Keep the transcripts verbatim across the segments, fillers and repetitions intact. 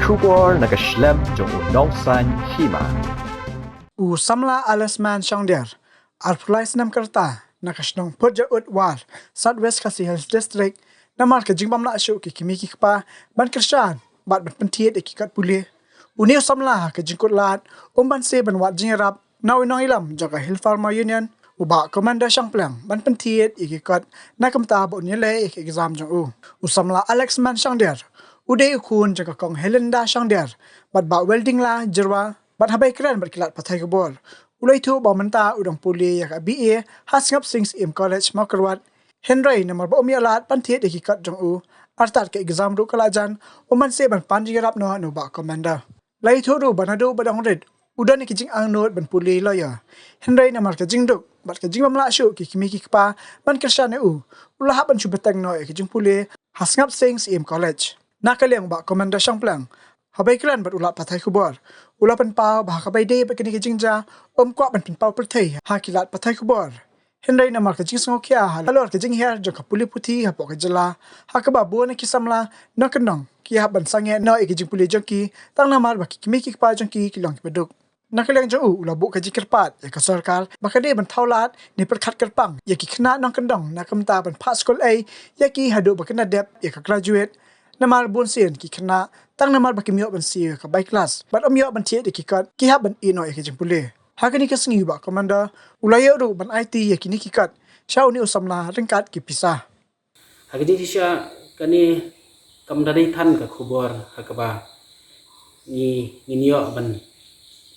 Khubor na ka shlem jong u Nongsaiñ Hima. U samla Alex Man Shongdiar, arphew lai snem ka rta, na ka shnong Pyrjaut War, South West Khasi Hills District, namar ka jingbym lah shuh ki kmie ki kpa ban kyrshan bad ban pynthied ïa ki kot pule. Une u samla ha ka jingkut lad um banse ban wad jingïarap na u nongïalam jong ka Hill Farmer Union, u Bah Commander Shangpliang, ban pynthied ïa ki kot na ka bynta ba un ïaleh ïa ki exam jong u. U samla Alex Man Shongdiar u dei u khun jong ka Kong Helinda Shongdiar bad Bah Weldingla Jyrwa, bad haba kren bad ki lad pathai khubor, u la ïathuh ba mynta u dang pule ïa ka B A ha Sngap Sing Syiem College, Mawkyrwat. Hynrei namar ba um ïoh lad ban thied ïa ki kot jong u, artat ka exam ruh ka la jan, um banse ban pan jingïarap noh na u Bah Commander. La ïathuh ruh ba naduh ba dang rit u don ïa ki jingangnud ban pule lawyer. Hynrei namar ka jingduk bad ka jingbym lah shuh ki kmie ki kpa ban kyrshan ïa u, u la hap ban shu bteng noh ïa ka jingpule ha Sngap Sing Syiem College. Na ka liang u Bah Commander Shangpliang, haba kren bad u lad pathai khubor, u la pynpaw ba ha kaba ïadei bad kane ka jingjia, um kwah ban pynpaw pyrthei ha ki lad pathai khubor. Hynrei namar ka jingsngewkhia halor ka jinghiar jong ka pule puthi hapoh ka jylla, ha kaba bun na ki samla nongkyndong ki hap ban sangeh noh ïa ka jingpule jong ki, tang namar ba ki kmie ki kpa jong ki ki long kiba duk. Na ka liang jong u, u la buh ka jingkyrpad ïa ka sorkar ba ka dei ban thaw lad ne pyrkhat kyrpang ïa ki khynnah nongkyndong na ka bynta ban phah skul ei ïa ki haduh ba kin da dep ïa ka graduate. Namar bunsien ki khynnah, tang namar ba kim ïoh ban siew ïa ka bai klas bad um ïoh ban thied ïa ki kot, ki hap ban ïeh noh ïa ka jingpule. Ha kane ka sngi u Bah Commander u la ïoh ruh ban aiti ïa kine ki kot sha une u samla ryngkat ki pisa. Ha ka jingshisha, kane kam da dei than ka khubor ha kaba ngi, ngin ïoh ban,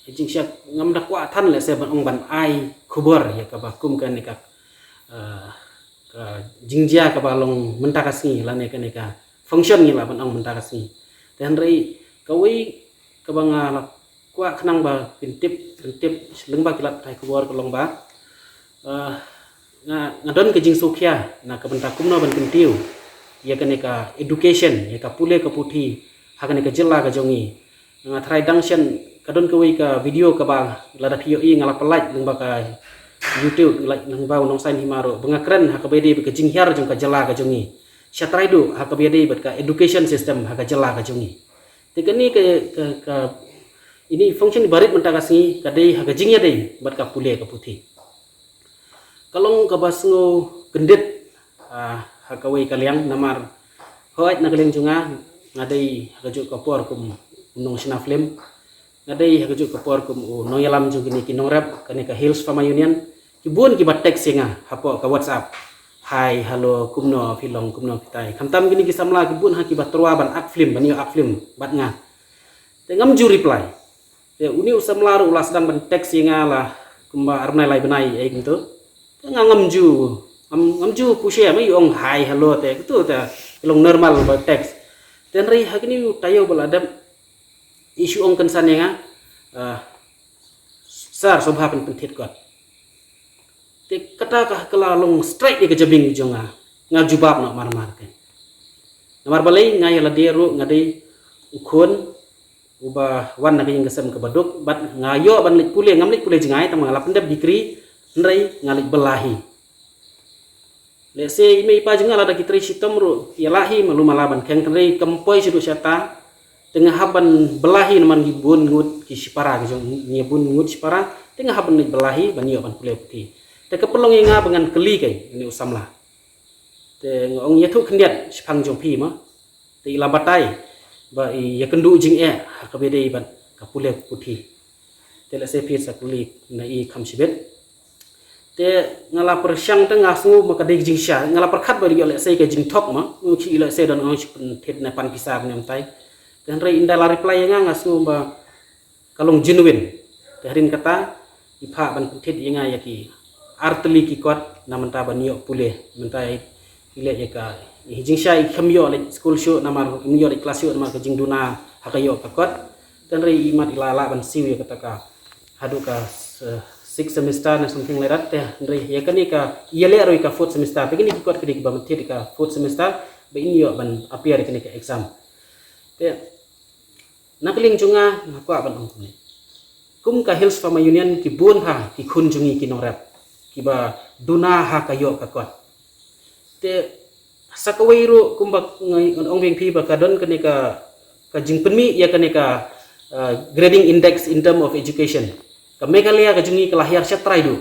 ka jingshisha ngam da kwah than lehse ban ong ban ai khubor ïa kaba kum kane ka, eh, ka jingjia kaba long mynta ka sngi lane kane ka function ngi lah ban ong mynta ka sngi. Te hynrei kawei kaba nga la kwah khnang ba phin tip, phin tip lyngba ki lad pathai khubor ka long ba, eh, nga, nga don ka jingsngewkhia na ka bynta kumno ban kyntiew ïa kane ka education, ïa ka pule ka puthi ha kane ka jylla ka jong ngi. Nga tharai dang shen ka don kawei ka video kaba lada phi ïohi nga la pyllait lyngba ka YouTube, like, lyngba u Nongsaiñ Hima ruh, ba nga kren ha kaba ïadei bad ka jinghiar jong ka jylla ka jong ngi. Sha trai duh ha kaba ïadei bad ka education system ha ka jylla ka jong ngi. Te kane ka, ka, ka, ine i function ba rit mynta ka sngi ka dei ha ka jingïadei bad ka pule ka puthi. Ka long kaba sngew kyndit, ah, ha kawei ka liang namar hooid na ka liang jong nga, nga dei ha kajuh ka por kum u nongshna film, nga dei ha kajuh ka por kum u nongïalam jong kine ki nongrep kane ka Hills Farmer Union. Ki bun kiba text ïa nga hapoh ka WhatsApp. Hi, hello, kumno phi long, kumno phi tai. Khamtam kine ki samla ki bun ha kiba tyrwa ban act film, ban ïoh act film bad nga. Te ngam ju reply. Te une u samla ruh u la sdang ban text ïa nga la kumba ar bnai lai bnai ei kumto. Te nga ngam ju, ngam, ngam ju push ïa, ma ïoh ong hi, hello te, kumto te long normal ba text. Te hynrei ha kine u taïew ba la dep, i shu ong kynsan ïa nga, ah, sir, sngewbha pynpynthied kot. Te kata ka, ka la long strike ïa ka jabieng jong nga. Nga jubab noh mar mar kein. Namar balei, nga ïa lade ruh nga dei u khun uba wan na ka ïing ka sem kaba duk, bad nga ïoh ban leit pule, ngam leit pule jngai, tang nga la pyndep degree, hynrei nga leit bylla hi. Lehse i mei i pa jong nga lada ki trei shitom ruh ïa la hi malu mala ban kheng, hynrei kam poi shuh shata. Te nga hap ban bylla hi namar ngi bun ngut ki shipara, ki jong ngi bun ngut shipara. Te nga hap ban leit bylla hi ban ïoh ban pule puthi. Te ka pynlong ïa nga ba ngan kylli kein ïa une u samla. Te nga ong, ïathuh khyndiat shaphang jong phi ma. Te i la batai ba i ïakynduh jingeh ha kaba ïadei bad ka pule puthi. Te lehse phi sa kylli na i kham shibit. Te nga la pyrshang, te nga sngew ma ka dei ka jingshisha, nga la pyrkhat ba ïoh lehse ka jingthok ma, u chi lehse don nga u chi pynthied ne pan pisa ne em tai. Te hynrei ynda la reply ïa nga, nga sngew ba ka long genuine. Te hadien kata i phah ban pynthied ïa nga ïa ki ar tylli ki kot na mynta ban ïoh pule. Mynta i leh ïa ka, i jingshisha i khlem ïoh leit skul shuh namar, i khlem ïoh leit klas shuh namar ka jingduna ha ka ïoh ka kot. Te hynrei i mat i la lah ban siew ïa kata ka haduh ka, eh, sixth semester ne something like that. Te hynrei ïa kane ka, ïaleh ruh ïa ka fourth semester. Te kine ki kot ki dei kiba pynthied ïa ka fourth semester ba in ïoh ban appear ïa kane ka exam. Te na ka liang jong nga, nga kwah ban ong kumne. Kum ka Hills Farmer Union ki bun ha ki khun jong ngi ki nongrep kiba duna ha ka ïoh ka kot. Te sa kawei ruh kumba nga ong biang phi ba ka don kane ka Ka jingpynmih ïa kane ka, uh, grading index in term of education, ka Meghalaya ka jong ngi ka la hiar shatrai duh.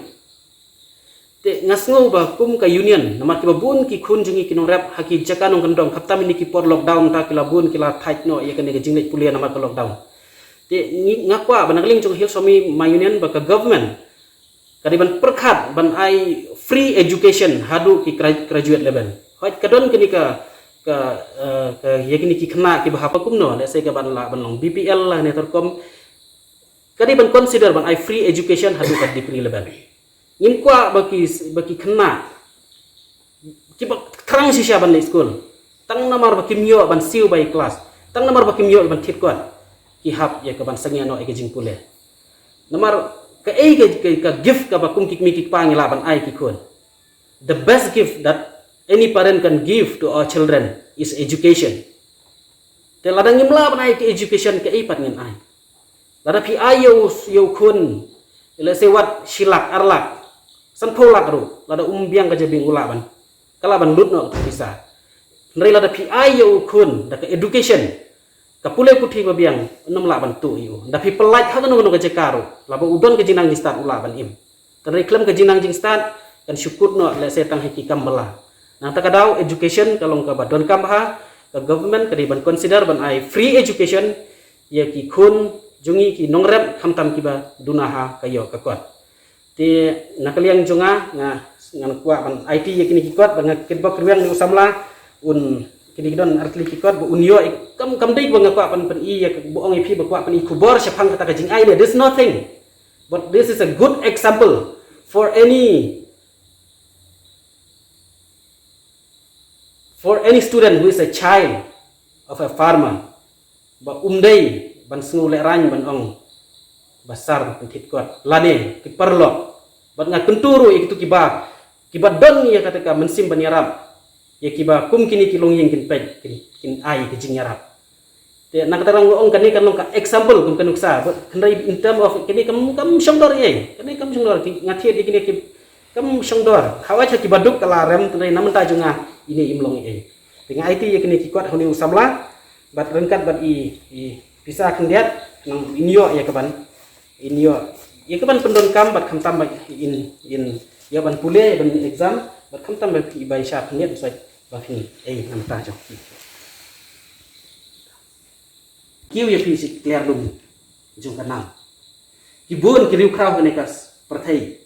Te nga sngew ba kum ka union, namar kiba bun ki khun jong ngi ki nongrep ha ki jaka nongkyndong, khamtam ïa kine ki por lockdown, ta ki la bun ki la thait noh ïa kane ka jingleit pule namar ka lockdown. Te ngi, nga kwah ba na ka liang jong Hill Somi My Union ba ka government ka dei ban pyrkhat ban ai free education haduh ki gra-, graduate level. Hooid ka don kine ka, ka, eh, ka, ïa kine ki khynnah kiba hap kumno, let's say ka ban lah ban long B P L lah ne ter kum, ka dei ban consider ban ai free education haduh ka degree level. Ngim kwah ba ki, ba ki khynnah kiba thrang shisha ban leit skul, tang namar ba kim ïoh ban siew bai klas, tang namar ba kim ïoh ban thied kot, ki hap ïa ka ban sangeh noh ïa ka jingpule. Namar kaei ka, ka, ka gift kaba kum ki kmie ki kpa ngi lah ban ai ki khun? The best gift that any parent can give to our children is education. Te lada ngim lah ban ai ka education, kaei pat ngin ai? Lada phi ai ïa u, ïa u khun, let's say wat shi lak, ar lak, sanphew lak ruh, lada um biang ka jabieng u lah ban, ka lah ban lut noh ka pisa. Hynrei lada phi ai ïa u khun da ka education, ka pule puthi ba biang, un ym lah ban tuh ïa u. Da phi pyllait ha kano kano ka jaka ruh, lada u don ka jingnang jingstad u lah ban im. Hynrei khlem ka jingnang jingstad kan shu kut noh, let's say tang ha ki kam bylla. Nangta ka daw education ka long kaba donkam bha, ka government ka dei ban consider ban ai free education ïa ki khun jong ngi ki nongrep, khamtam kiba duna ha ka ïoh ka kot. Te na ka liang jong nga, nga, ngan kwah ban aiti ïa kine ki kot, ba nga kitbok rwiang ïa u samla, un, kine ki don artylli ki kot ba un ïoh, kam, kam dei ba nga kwah ban pyni ïa ka, ba ong ïa phi ba kwah pyni khubor shaphang kata ka jingai ne, there's nothing. But this is a good example for any, for any student who is a child of a farmer, ba um dei ban sngew lehraiñ ban ong ba sar ban thied kot lane ki paralok. Bad nga kyntu ruh ïa kitu kiba, kiba don ïa kata ka mynsiem ban ïarap, ïa kiba kum kine ki longïing kin peit, kin, kin ai ka jingïarap. Te na kata ruh nga ong kane kan long ka example kum ka nuksa, bad hynrei in term of kine kam, kam shong dor ei, kane kam shong dor, ki, nga thied ïa kine ki kam shong dor. Hawai ha kiba duk ka la rem, hynrei na mynta jong nga ine im long ei. Te nga aiti ïa kine ki kot ha une u samla, bad ryngkat bad i, i pisa khyndiat, nang in ïoh ïa ka ban, in ïoh ïa ka ban pyndonkam, bad khamtam ba in, in ïoh ban pule, ban exam, bad khamtam ba i bai sha khyndiat, ba phin ei na mynta jong. Kiew ïa phi shi kliar lum jong ka nam. Ki bun ki riewkhraw kane ka pyrthei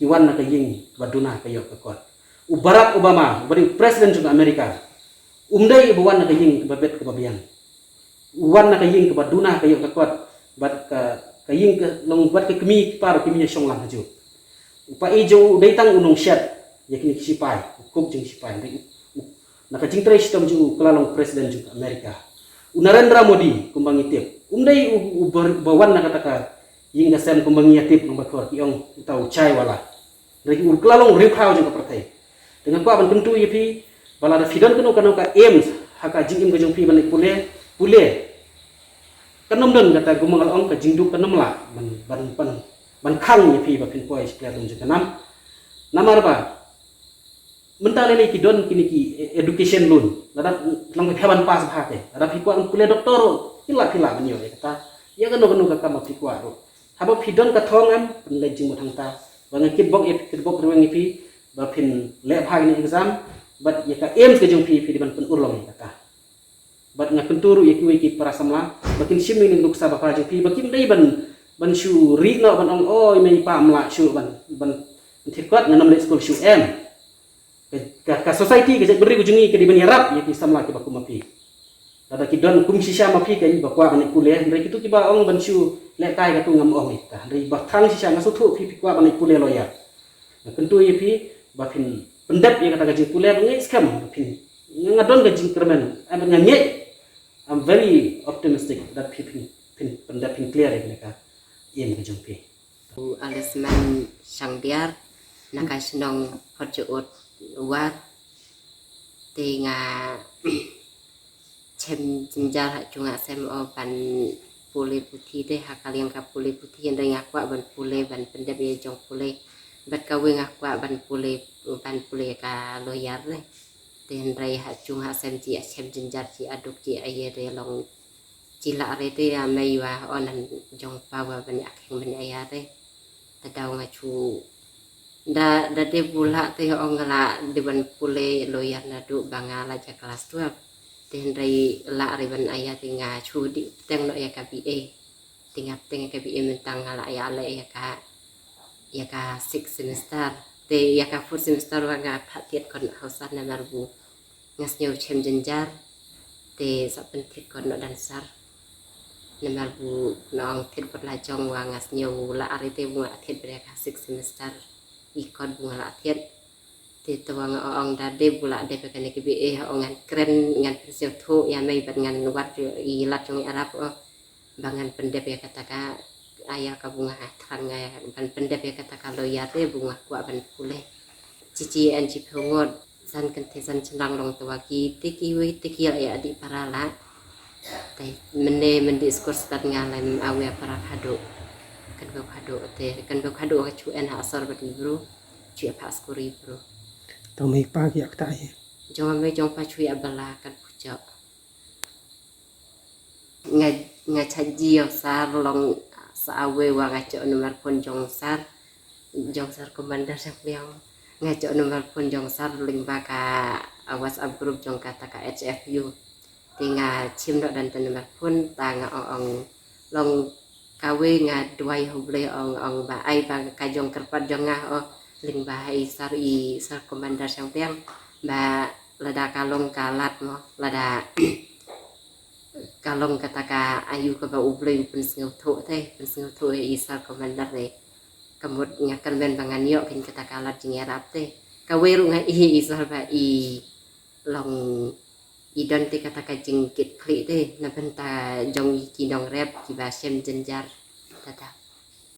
ki wan na ka ïing ba duna ka ïoh ka kot. U Barack Obama, uba dei u president jong ka America, um dei uba wan na ka ïing kaba bet kaba biang. U wan na ka ïing kaba duna ka ïoh ka kot, bad ka, ka ïing ka long bad ka kmie ki par kmie shong lang hajuh. U pa i jong u dei tang u nongshet ïa kine ki sipai, u cook jong sipai, dei u, u, na ka jingtrei shitom jong u ka la long president jong ka America. U Narendra Modi, kumba ngi tip, um dei u, u ba, ba wan na kata ka ïing ka sem kumba ngi ïa tip nang ba khor ki ong uta u chai wala. Dei u ka la long riewkhraw jong ka pyrthei. Te nga kwah ban kyntu ïa phi ba lada phi don kano kano ka aims ha ka jingim ka jong phi ban leit pule, pule. Kan ym don kata kumba nga la ong ka jingduk kan ym lah ban, ban, ban, ban khang ïa phi ba phin poi shi kliar lum jong ka nam. Namar ba mynta lei lei ki don kine ki e-, education loan. Lada lang phi ban pass bha te, lada phi kwah ban pule doktor ruh, phi lah, phi lah ban ïoh ïa kata. Ïa kano kano ka kam ba phi kwah ruh. Haba phi don ka thong em, pynleit jingmut hangta. Ba nga kitbok ïa phi, kitbok rwiang ïa phi ba phin leh bha ïa kane exam, bad ïa ka aims ka jong phi, phi dei ban pynurlong ïa kata. Bad nga kyntu ruh ïa kiwei ki para samla ba kin shim ïa kane ka nuksa ba pha jong phi, ba kim dei ban, ban shu rieh noh ban ong, "Oh, i mei i pa ym lah shuh ban, ban, ban thied kot, ngan ym leit skul shuh," em. Ka, ka, ka society, ka jaitbynriew ka jong ngi ka dei ban ïarap ïa ki samla kiba kum ma phi. Lada ki don kum shisha ma phi, kan ba kwah ban leit pule, hynrei kitu kiba ong ban shu lehkai, katu ngam ong ïa kita. Hynrei ba thrang shisha nga sngewthuh phi, phi kwah ban leit pule lawyer. Nga kyntu ïa phi ba phin pyndep ïa kata ka jingpule, ba ngeit skhem ba phin, nga, nga don ka jingkyrmen, eh, ba nga ngeit, I'm very optimistic that phi phin, phin pyndep, phin clear ïa kane ka aim ka jong phi. U Alisman Shangdiar, na ka shnong Photjaud War. Te nga shem jynjar ha jong nga, sem o ban pule puthi te, ha ka liang ka pule puthi, hynrei nga kwah ban pule, ban pyndep ïa jong pule. Bad kawei nga kwah ban pule, ban pule ka lawyer ne. Te hynrei ha jong nga sem ji, shem jynjar ji, aduk ji, aïe re long Chi lah re te ïa mei wa o nan jong pa wa ban ïa kheng ban ïa te. Ta daw nga chu da da de bula te o nga la de ban pule lawyer na du ba nga la ja class twelve. Te hynrei lah re ban aya te nga chu di teng no ïa ka B A. Te nga teng ïa ka B A mentang nga la aya le ïa ka ïa ka sixth semester. Te ïa ka fourth semester wa nga phat thied kon hausan na marbu nga sngew chem jenjar. Te sa pynthit kon no dancer. Namar bu nong thied bad la jong wa nga sngew la ari te bu nga thied bad ka sixth semester i kot bu nga la thied. Te to wa nga ong da de bu la de pe kane ki B A ong ngan kren ngan pynsngewthuh ïa mei bad ngan wat i lad jong i Arab o ba ngan pyndep ïa kata ka ayar ka bu nga ha thrang nga ban pyndep ïa kata ka lawyer te bu nga kwah ban pule. Chichi an chi phew ngot san kan te san chenrang long te wa ki te ki wei te ki ïa di para la. Te mene mendi skur stad nga lem awe para khadu. Kan beu khadu te kan beu khadu ka chu en ha asor bad ibru. Chu pa skur ibru. Tang mei pa ki ak ta ye. Jong mei jong pa chu ïa bala kan puchok. Nga nga chaji ïa sar long sa awe wa nga chok number phone jong sar. Jong sar commander jong liang nga chok number phone jong sar lyngba ka WhatsApp group jong kata ka H F U. Te nga chim dok dan te number phone ta nga ong ong long kawe nga duwai huble ong ong ba ai ba ka jong kyrpad jong nga o lyngba ha i sar i sar commander jong liang ba lada ka long ka lad mo lada ka long kata ka ayu kaba u Blei u pynsngewthuh te pynsngewthuh i sar commander te. Ka mut nga kyrmen ba ngan ïoh kin kata ka lad jingïarap te. Ka wei ruh nga i i sar ba i long i don te kata ka jingkit khlieh te na bynta jong i ki nongrep kiba shem jenjar. Tata.